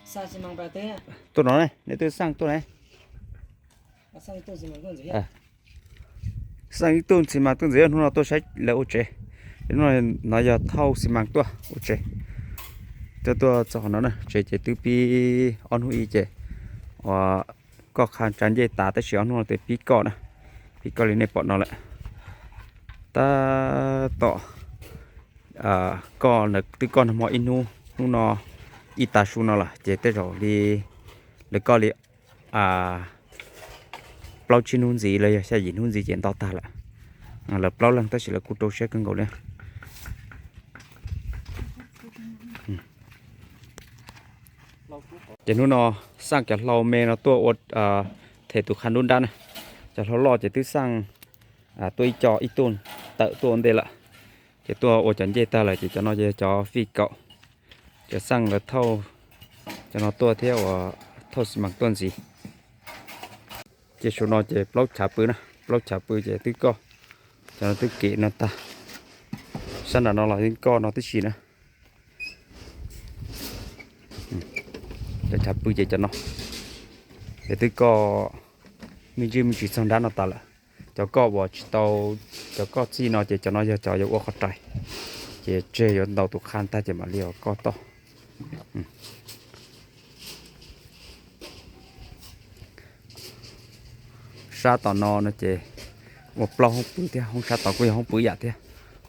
Tuaj no ne, nej twb xaj tuaj ne. Xaj ib tug xi mas tuaj ntxiv, hnub no tuaj saib lawv ua tsev. Hnub no yog thauj xi mas tuaj ua tsev. Tuaj tuaj txog qhov no na, tsev ces twb pib ob hnub ib ces uas koj qha tsa ncej tas tab sis ob hnub no twb pib koj na, pib koj li nej pom no lawm. Tab tom koj twb koj nag hmo ib hnub, hnub no ib tav su no lawm ces tej zaum li lawv koj li plaub tsib hnub ntxiv los yog xya yim hnub ntxiv ces nto tag lawm. Lawv plaub leeg tab sis lawv kuj rau siab kawg nkaus li. Ces hnub no xaj cov hlau me no tuaj ua them tus qha nruab nrab na. Cov hlau loj ces twb xaj tuaj ib co ib tuj tawm tuaj ua ntej lawm. Ces tuaj ua cov ncej tag lawm ces cov no yog cov fij kaum. Cov xaj lawv thauj, cov no tuaj thiab uas thauj xi mas tuaj ntxiv. Ces saum no ces plaub chav pw na, plaub chav pw ces twb koj, cov no twb kem no tag. Sab nram no los twb koj no tib si na. Cov chav pw ces cov no, ces twb koj me ntsis me ntsis txog nrab no tas lawm. Cov koj uas tsis tau, cov koj txij no ces cov no yog cov yuav ua qhov rais, ces tseg yuav ntaus tus qha tag ces mam li ua koj toj. Sab tom no no ces ua plaub hoob pw thiab, hoob sab tod kuj yog hoob pw ib yam thiab.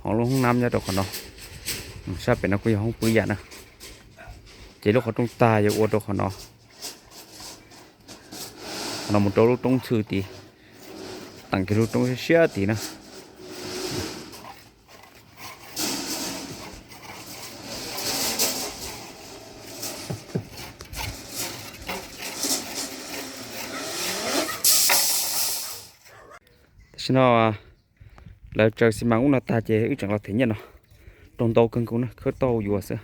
Hoob lub hoob nab nyob rau qhov no, sab pem no kuj yog hoob pw ib yam na. Ces lub qhov rooj tag yuav ua rau qhov no, qhov no mus rau lub roob ntxhw tid, teem kiag lub roob siab siab tid na. Tam sim no lawv tsaws xi mas ub no tag ces wb tseem los them nyiaj no. Raug ntau kawg nkaus na, khawb tau yuav xwb.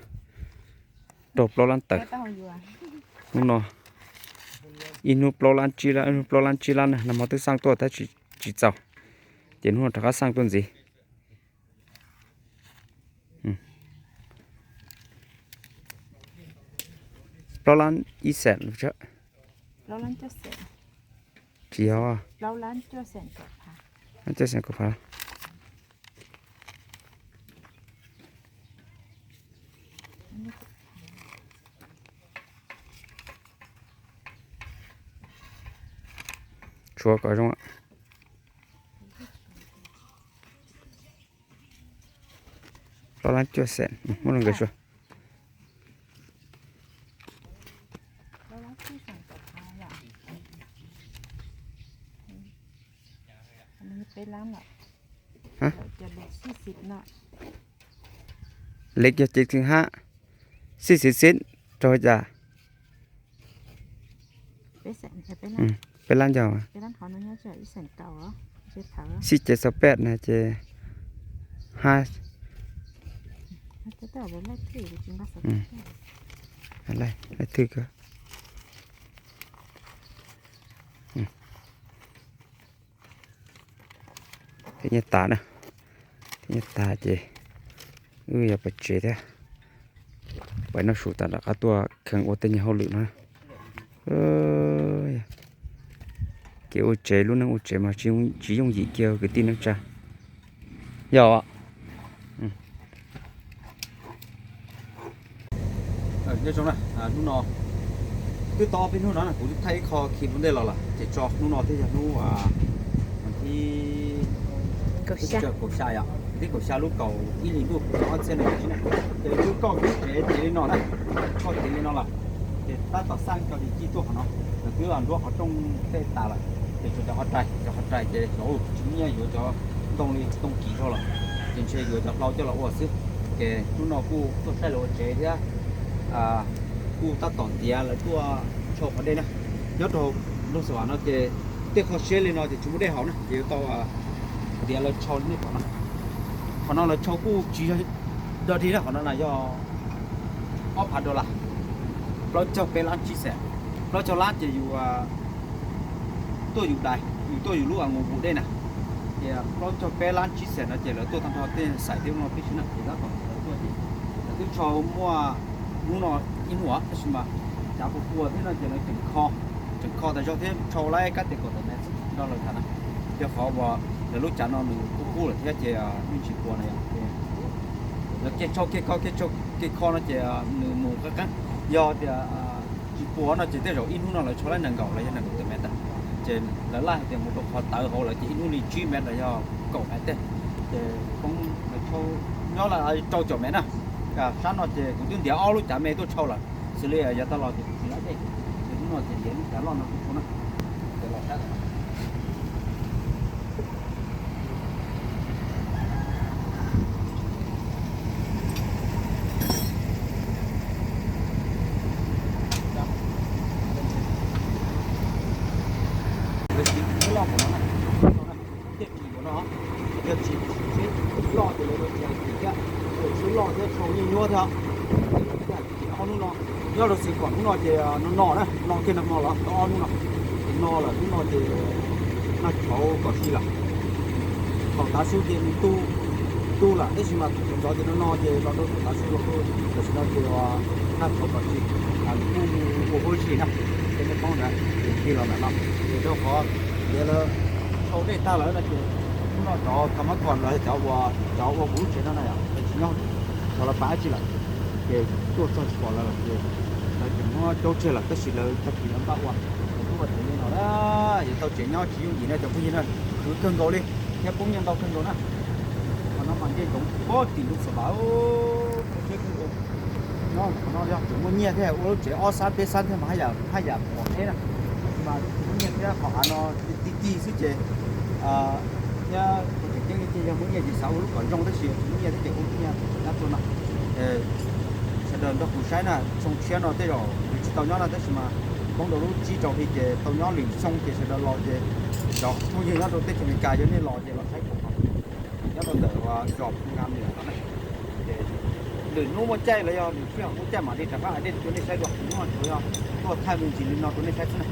Raug plaub lab tawm. Hnub no ib hnub plaub lab tsib lab, ib hnub plaub lab tsib lab na, nag hmo twb xaj tuaj tab sis tsis txaus, ces hnub no rov qab xaj tuaj ntxiv. Plaub lab ib xees, tsis yog, coj xees kaum phav. Tshuav kom zoo. Plaub lab cuaj xees, muab rau nkawd suav. Lawv cog cev txwv hab, xib xib xib rau cas. Peb lab nco, xib cev xaus peb na ces hab, laij thwj kawg. Thiab nyiaj tas na, thiab nyiaj tas ces wb yuav pais tsev thiab, pais noj su tas rov qab tuaj kheev ua tej nyuag hauj lwm no. Kev ua tsev, lub neej ua tsev mas tsis yooj yim kiag kwv tij neej tsa. Yog. Nyob zoo na, hnub no twb tau ob peb hnub no kuv twb thaij ib qho khi ua ntej los lawm ces tso hnub no thiaj yog hnub thib kaum xya yom, thib kaum xya lub kaum ib hlis ntuj ob txhiab nees nkaum tsib na. Ces twb koj kuv tsev ces li no na, koj tsev li no lawm, ces tab tom xaj cov di ci tuaj qhov no, ces twb nruab qhov rooj tej tas lawm, ces tshuav cov qhov rais, cov qhov rais ces xyov tsis muaj nyiaj yuav cov ntoo li too kis zog lawm, ces ntshe yuav cov hlau coj los ua xwb. Ces hnub no kuj tuaj saib lawv ua tsev thiab kuj tab tom ntiav lawv tuaj tshau qhov dej na. Nyob rau nroog Xav Vam no ces tej qho siab li no ces tsis muaj dej haus na, ces yuav tau ntiav lawv tshau li nej pom no. Qhov no lawv tshau kuj tsis yog dog dig na, qhov no na yog ob phav dollar, plaub caug peb lab tsib xees. Plaub caug lab ces yus tuaj yus dais, yus tuaj yus lub a ngu hu dej na. Ces plaub caug peb lab tsib xees no ces lawv tuaj tag nrho tej xais tej no peb tsis na, ces tab tom lawv tuaj ces lawv twb tshau muaj hnub no ib hnub tab sis mas Cav puas puas thiab no ces lawv tseem kho, tseem kho tas zog thiab tshau lawm kab tes kaum tawm mev nrog lawv tham na. Rau qhov uas lawv lub cav no nws qub qub lawm thiab ces yeej tsis puas na yom. Lawv kev tshau kev kho, kev tshau kev kho no ces nws mus qeeb qeeb. Yog tias tsis puas no ces tej zaum ib hnub no lawv tshau lawm nees nkaum los yog nees nkaum tawm mev tag. Ces lawv laj hais tias mus rau qhov tawv hauv lawv ces ib hnub li tsib mev los yog kaum mev tej. Ces poob lawv tshau nyob lawm rau caum mev na. Sab no ces kuv twb ntiav ob lub cav me tuaj tshau lawm, xws li yav tag los ces kuv tsis lab dej, ces hnub no ces ntiav lub cav loj no tuaj tshau na. Ces los sab Loj ces lawv tsis loj ces lawv tshau nyuaj nyuaj thiab. Ob hnub no nyob rau xis kom hnub no ces no no na, no kiag no no los tau ob hnub no. Ces no lawm hnub no ces nag tshauv kom si lawm. Thaum tav su ces nws tu, tu lawm tab sis mas thaum ntxov ces no no ces los rau thaum tav su los rau tam sim no ces nag tshauv kom si, nws kuj ua huab si na. Ces nej poob ntawd ces ti los ntawm no, ces rau qhov tias lawv tshau dej tag lawm no ces hnub no cov thov mab kom lawv cov ua, cov ua kuv lub tsev no na yom, lawv tsis nyob, cov lawv pam dab tsi lawm, ces tuaj txog tsis pom lawv lawm ces lawv tseem muab caub tseg lawm tab sis lawv tag kis lawv npaj ua, lawv kuj ua tsev li no na. Yuav tau tsev nyob tsis yooj yim na cov phooj ywg na, khwv kawg nkaus li thiab poob nyiaj ntau kawg nkaus na. Qhov no mas ncej ntsoov pob tim lub xav vas, siab kawg nkaus. Nyob qhov no yog tseem muaj nyiaj thiab ua lub tsev ob xab peb xab thiab mas haj yam, haj yam pom deb na. Tab sis mas tsis muaj nyiaj thiab qhov av no ti ti xwb ces thiab tseem ceeb ces yog muaj nyiaj ces xav ua lub kom zoo tab sis tsis muaj nyiaj thiab ces ua lub nyiaj nab tuaj no. Sawv daws nrog kuv saib na, xyoo tshiab no tej zaum yus tsis tau nyob na tab sis mas poob rau lub tsib rau hli ces tau nyob lwm xyoo ces sawv daws los ces cov phooj ywg nyob rau teb chaws Amelikas yog nej los ces los saib kuv nyob rau ntawm zos Phu Nga Mim no na. Ces lwm hnub muaj caij los yog lwm sij hawm muaj caij mam li rov qab hais dej rau nej saib dua, hnub no tsuas yog tuaj thaij me ntsis li no rau nej saib xwb na.